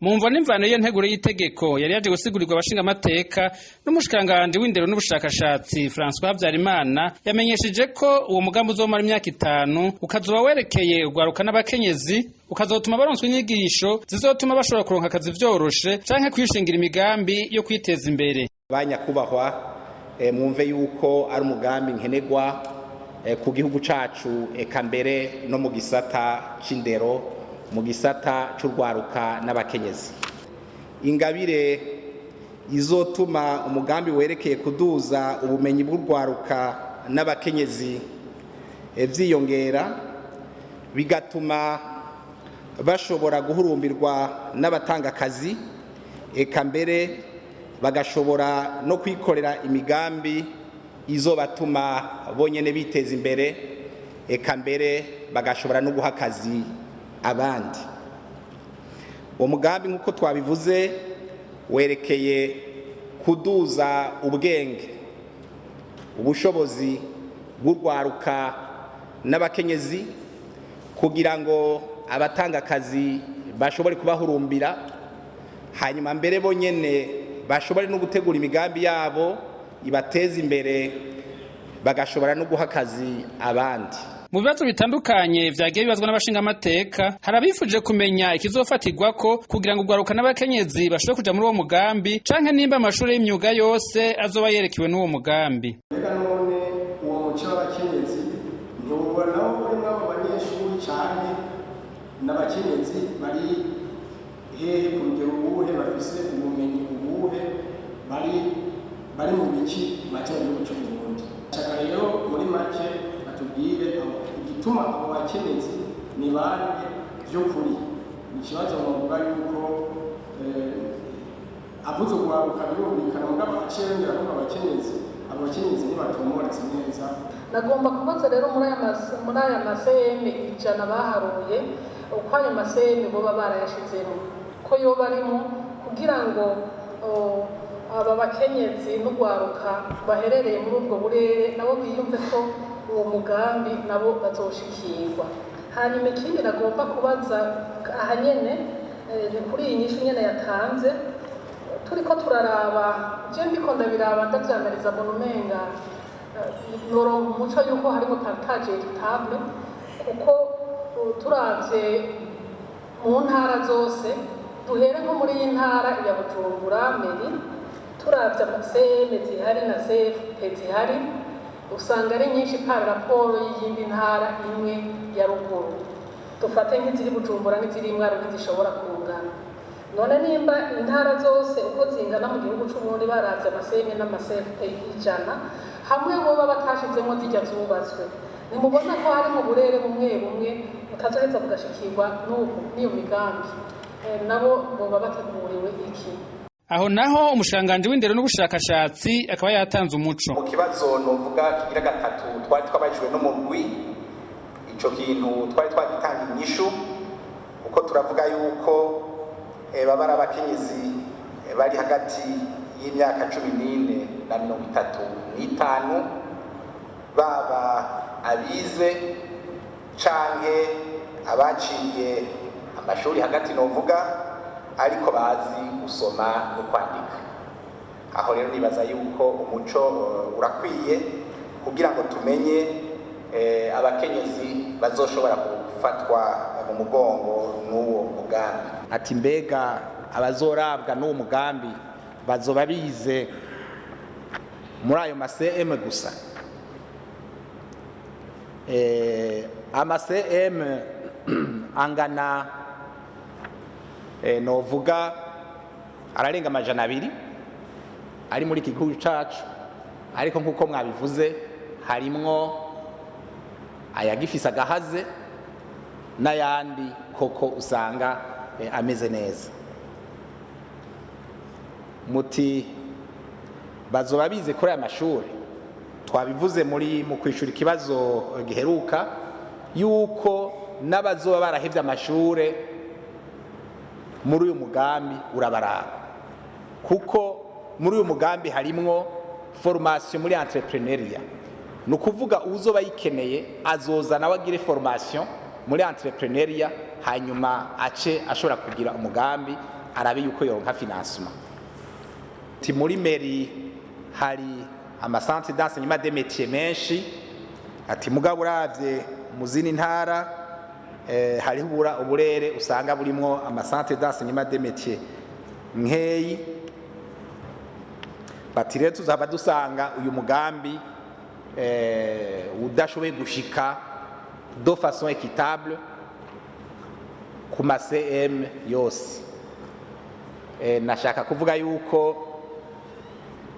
Mu mvo n'imvano y'iyo nteguro y'itegeko yari yaje gusigurirwa abashingamateka n'umushikiranganji w'indero n'ubushakashatsi, François Habyarimana, yamenyesheje ko uwo mugambi uzomara imyaka 5, ukazoba werekeye urwaruka n'abakenyezi, ukazotuma baronswa inyigisho zizotuma bashobora kuronka akazi vyoroshe canke kwishingira imigambi yo kwiteza imbere. Banyakubahwa, mwumve yuko ari umugambi nkenerwa ku gihugu cacu, eka mbere no mu gisata c'indero, mu gisata c'urwaruka n'abakenyezi. Ingabire izotuma umugambi werekeye kuduza ubumenyi bw'urwaruka n'abakenyezi vyiyongera, bigatuma bashobora guhurumbirwa n'abatanga akazi, eka mbere bagashobora no kwikorera imigambi izobatuma bonyene biteza imbere, eka mbere bagashobora no guha akazi abandi. Uwo mugambi, nk'uko twabivuze, werekeye kuduza ubwenge, ubushobozi bw'urwaruka n'abakenyezi, kugira ngo abatanga akazi bashobore kubahurumbira, hanyuma mbere bonyene bashobore no gutegura imigambi yabo ibateza imbere, bagashobora no guha akazi abandi. Mu bibazo bitandukanye vyagiye bibazwa n'abashingamateka, hari abifuje kumenya ikizofatirwako kugira ngo urwaruka n'abakenyezi bashobore kuja muri uwo mugambi, canke nimba amashuri y'imyuga yose azoba yerekewe n'uwo mugambi. Mbega none uwo muce w'abakenyezi ntiwubona nawo urimwo abo banyeshuri, canke n'abakenyezi bari hehe, ku rugero ubuhe, bafise ubumenyi ubuhe, bari mu biki make mu gihugu c'Uburundi? Shaka rero muri make batubwire igituma abo bakenyezi ni bande vy'ukuri. Ni ikibazo novuga yuko avuze urwaruka birumvikana, mugabo aciye yongera avuga abakenyezi, abo bakenyezi ntibatomoretse neza. Nagomba kubaza rero, muri aya ma CEM 100 baharuye, uko ayo ma CEM boba barayashizemo, ko yoba arimo, kugira ngo aba bakenyezi n'urwaruka baherereye muri ubwo burere nabo biyumve ko uwo mugambi nabo bazoshikirwa. Hanyuma ikindi nagomba kubaza aha nyene, ni kuri iyi nyishu nyene yatanze. Turiko turaraba, je ndiko ndabiraba, ndavyanaliza, mbona umenga noronka umuco yuko harimo partage équitable, kuko turavye mu ntara zose, duhere nko muri iyi ntara ya Bujumbura mairie, turavye ama CEM zihari na CFP zihari, usanga ari nyinshi par rapport y'iyindi ntara imwe ya ruguru. Dufate nk'iziri Bujumbura n'iziri Mwaro, ntizishobora kungana. None nimba intara zose uko zingana mu gihugu c'Uburundi baravye ama CEM n'ama CFP 100 hamwe, boba batashizemwo zirya zubatswe, ntimubona ko hari mu burere bumwe bumwe butazoheza bugashikirwa n'ubu n'iyo migambi? Nabo boba bateguriwe iki? Aho naho umushikiranganji w'indero n'ubushakashatsi akaba yatanze umuco. Mu kibazo novuga kigira gatatu twari twabajijwe n'umugwi, ico kintu twari twagitanga inyishu, kuko turavuga yuko baba ari abakenyezi bari hagati y'imyaka 14 na 35, baba abize canke abaciriye amashuri hagati novuga, ariko bazi gusoma no kwandika. Aho rero nibaza yuko umuco urakwiye kugira ngo tumenye abakenyezi bazoshobora gufatwa mu mugongo n'uwo mugambi. Ati mbega abazorabwa n'uwo mugambi bazoba bize muri ayo ma CEM gusa? Ama CEM angana novuga ararenga 200 ari muri iki gihugu cacu, ariko nk'uko mwabivuze harimwo ayagifise agahaze n'ayandi koko usanga ameze neza. Muti bazoba bize kuri aya mashuri? Twabivuze muri mu kwishura ikibazo giheruka yuko n'abazoba barahevye amashure muri uyu mugambi urabaraba, kuko muri uyu mugambi harimwo formation muri entrepreneuriat. Ni ukuvuga uzoba yikeneye azoza nawe agire formation muri entrepreneuriat, hanyuma ace ashobora kugira umugambi. arabe yuko yoronka financement. Ti muri mairie hari amacentre d'enseignement des métiers menshi, ati mugabo uravye mu zindi ntara hariho uburere usanga burimwo amacentre d'enseignement des métiers nkeyi. Bati rero tuzaba dusanga uyu mugambi udashoboye gushika de façon équitable ku ma CM yose. Nashaka kuvuga yuko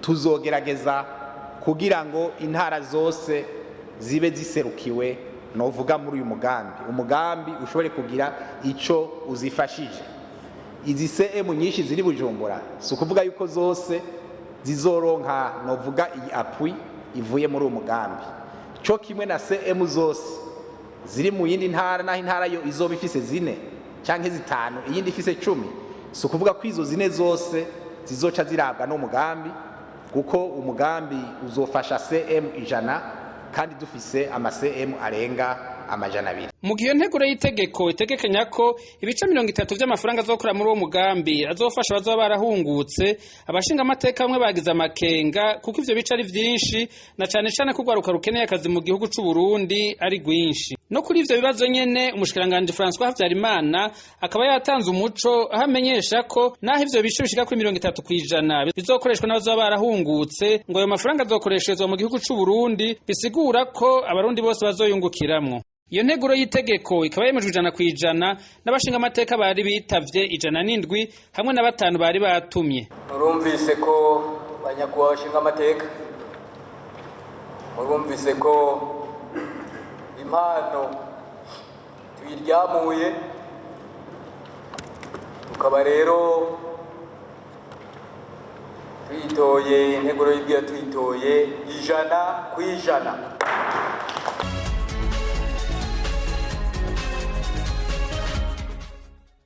tuzogerageza kugira ngo intara zose zibe ziserukiwe, novuga muri uyu mugambi, umugambi ushobore kugira ico uzifashije. Izi CM nyinshi ziri Bujumbura, si ukuvuga yuko zose zizoronka, novuga, iyi appui ivuye muri uwo mugambi, co kimwe na CM zose ziri mu yindi ntara. Naho intara yo izoba ifise 4 canke 5, iyindi ifise 10, si ukuvuga ko izo 4 zose zizoca zirabwa n'umugambi, kuko umugambi uzofasha CM 100 kandi dufise ama CM arenga 200. Mu gihe nteguro y'itegeko itegekanya ko ibice 30 vy'amafaranga azokora muri uwo mugambi azofasha abazoba barahungutse, abashinga amateka bamwe bagize amakenga kuko ivyo bice ari vyinshi, na cane cane ko urwaruka rukeneye akazi mu gihugu c'u Burundi ari rwinshi. No kuri ivyo bibazo nyene, umushikiranganji François Habyarimana akaba yatanze umuco, aho amenyesha ko naho ivyo bice bishika kuri 30% bizokoreshwa n'abazoba barahungutse, ngo ayo mafaranga azokoresherezwa mu gihugu c'u Burundi, bisigura ko abarundi bose bazoyungukiramwo. Iyo nteguro y'itegeko ikaba yemejwe 100% n'abashinga amateka bari bitavye 107 hamwe na 5 bari batumye. Murumvise ko, banyakubahwa bashinga amateka, murumvise ko impano tuyiryamuye, tukaba rero tuyitoye, integuro y'ibwira tuyitoye 100%.